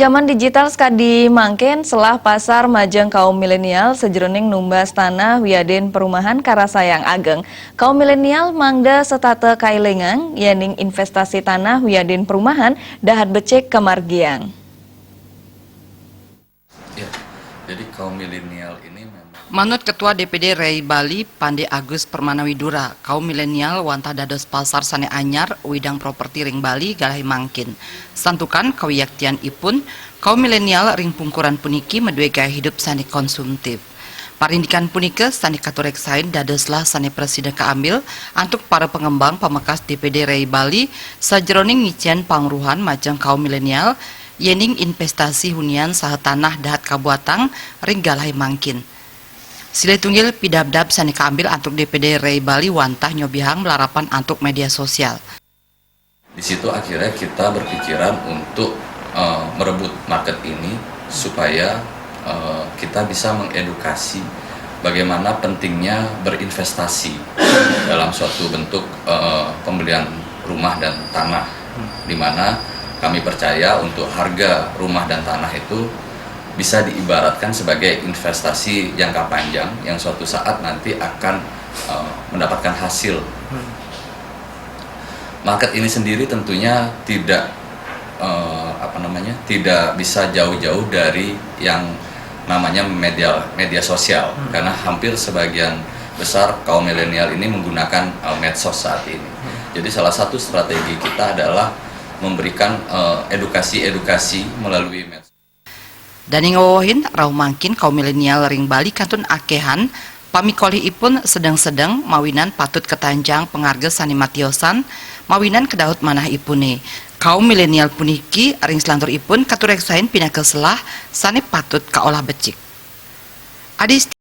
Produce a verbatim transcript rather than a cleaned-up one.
Zaman digital sakadi mangkin, selah pasar majeng kaum milenial sajeroning numbas tanah wiadin perumahan karasa yang ageng. Kaum milenial mangda setata kaelingang, yening investasi tanah wiadin perumahan dahat becik kamargiang. Ya, jadi kaum milenial ini memang Manut Ketua D P D R I Bali, Pande Agus Permana Widura, kaum milenial wantah dados pasar sane anyar widang properti ring Bali galahe mangkin. Santukan kawiyaktianipun, kaum milenial ring pungkuran puniki madue gaya hidup sane konsumtif. Parindikan punika sane katureksain dadoslah sane prasida kaambil antuk para pengembang pamekas D P D R I Bali sajeroning ngicen pangruhan majeng kaum milenial, yening investasi hunian saha tanah dahat kabuatang ring galahe mangkin. Silih tunggil pidabdab sane kaambil antuk D P D R I Bali wantah nyobihang malarapan antuk media sosial. Di situ akhirnya kita berpikiran untuk eh, merebut market ini supaya eh, kita bisa mengedukasi bagaimana pentingnya berinvestasi dalam suatu bentuk eh, pembelian rumah dan tanah, di mana kami percaya untuk harga rumah dan tanah itu bisa diibaratkan sebagai investasi jangka panjang yang suatu saat nanti akan eh, mendapatkan hasil. Market ini sendiri tentunya tidak eh, apa namanya, tidak bisa jauh-jauh dari yang namanya media media sosial, karena hampir sebagian besar kaum milenial ini menggunakan eh, medsos saat ini. Jadi salah satu strategi kita adalah memberikan eh, edukasi-edukasi melalui medsos. Daning wewehin, rauh mangkin kaum milenial ring Bali kantun akehan pamikolihipun sedeng-sedeng mawinan patut katanjang pangarga sane matiosan mawinan kadaut manahipune. Kaum milenial puniki ring salanturipun katureksain pinaka selah sane patut kaolah becik. Adi